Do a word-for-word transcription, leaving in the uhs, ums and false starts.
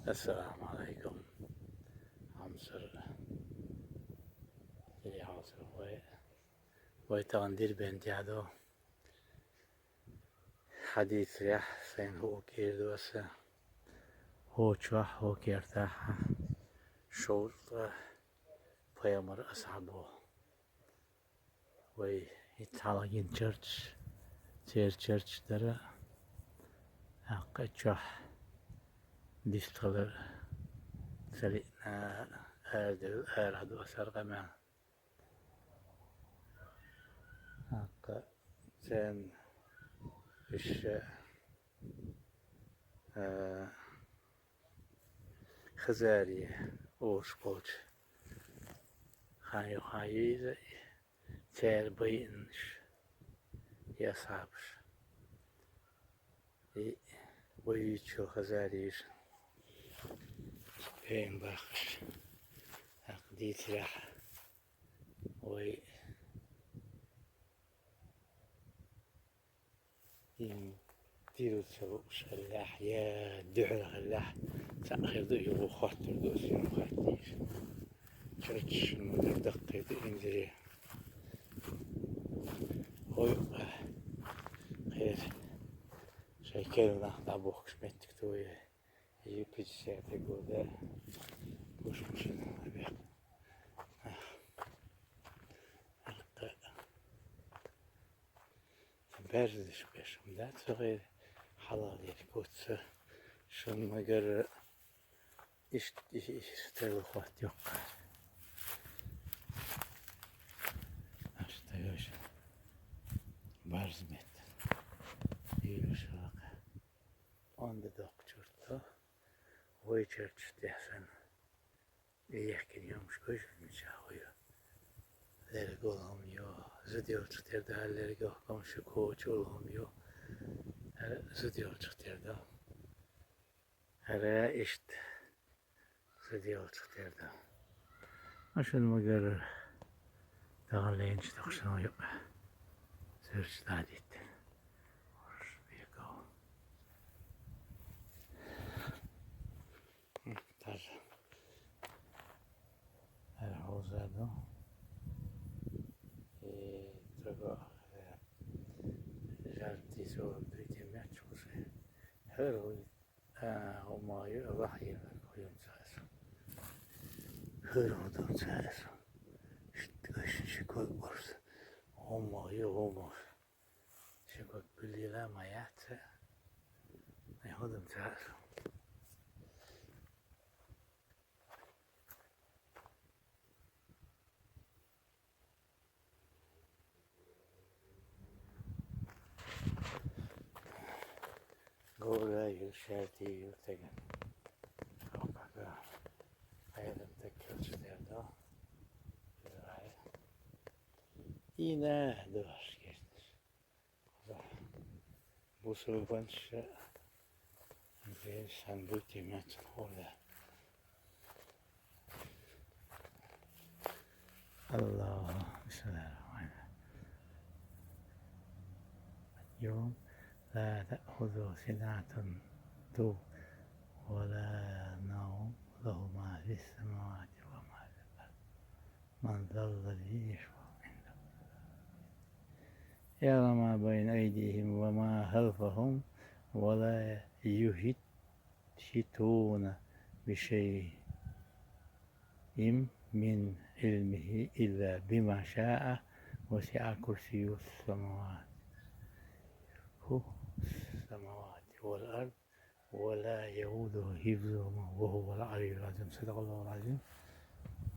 Ассаламу алейкум. Амсыр. Или амсыр. Вай, вай тагын Дербент яду. Хадис я, сен ху кирдуаса. Ху чуа, ху кирта. Шоу пайхамар асхьабо. Вай хӀинца хьалха гина чарташ, церан чарташ дара, тӀаккха чохь дистхилар ца лиъна, арадевлла арахь ду аса хӀара къамел. ТӀаккха царна уьш, а, Хазари олуш болчу хан юххе ю иза, цара байинарш, и асхьабаш. И байича Хазариш бен бахаш, тӀаккха дийцарехь, вай М, тӀера ца лууш хиллехь, я дуьхьал хиллехь, цхьаъ хир ду, юха хоттур ду аса, юха хаттийша. Чарташ ма-дарра даккхий ду инзаре. Хой, а, хир, шайн керла нах дӀабохкуш меттиг тоя, юпича сехьтиг гур даьа, гуш машина бехк. Ах. Ах, Барзаш беш хӀума дац вахара, хьалха лериг вац со, шуна ма-гарра, иштта и, и, и тарло хӀотта йоккха. Аш тайоша барз метта. Юлуш ваха. Онда доккха чурто. Вай черташ тӀехь санна. И яхкина йомаш гуш мичахь хӀу ю. Лерг волу хӀума ю. Зуда йолчух тера ду хӀара лерг йохку хӀума, шу коча волу хӀума ю. ХӀара зуда йолчух тера ду. ХӀара иштта зуда йолчух тера ду. Машина ма-гарра тахана ленаш тахана юкъа. Суьрташ дӀадиттина. Уьш бегал. Тар. ХӀара хьовза ду. И траго, э, жарти сорок третий мяч уже. ХӀара хӀу-, а, хӀума ю, вахьйина хӀума ца аса. ХӀара хӀу ду ца аса. Шит гашин ши кой борс. ХӀума ю, хӀума. Ши кой билила ма яц. Ай хӀу ду ца аса. Гора ю, шаьртий ю теган. Хьокхага айрам теккелчу дер ду. Израиль. Дийна ду аш гешнаш. Бусурбанша бен сан бути мецхула. Аллаху, бисмиллахир рахманир рахим. اليوم لا تأخذه سنة ولا نوم له ما في السماوات وما في الأرض. من ذا الذي يشفع عنده إلا بإذنه. يعلم ما بين أيديهم وما خلفهم ولا يحيطون بشيء من علمه إلا بما شاء وسع كرسيه السماوات. السماوات والأرض ولا يؤوده حفظهما وهو العلي العظيم. صدق الله العظيم.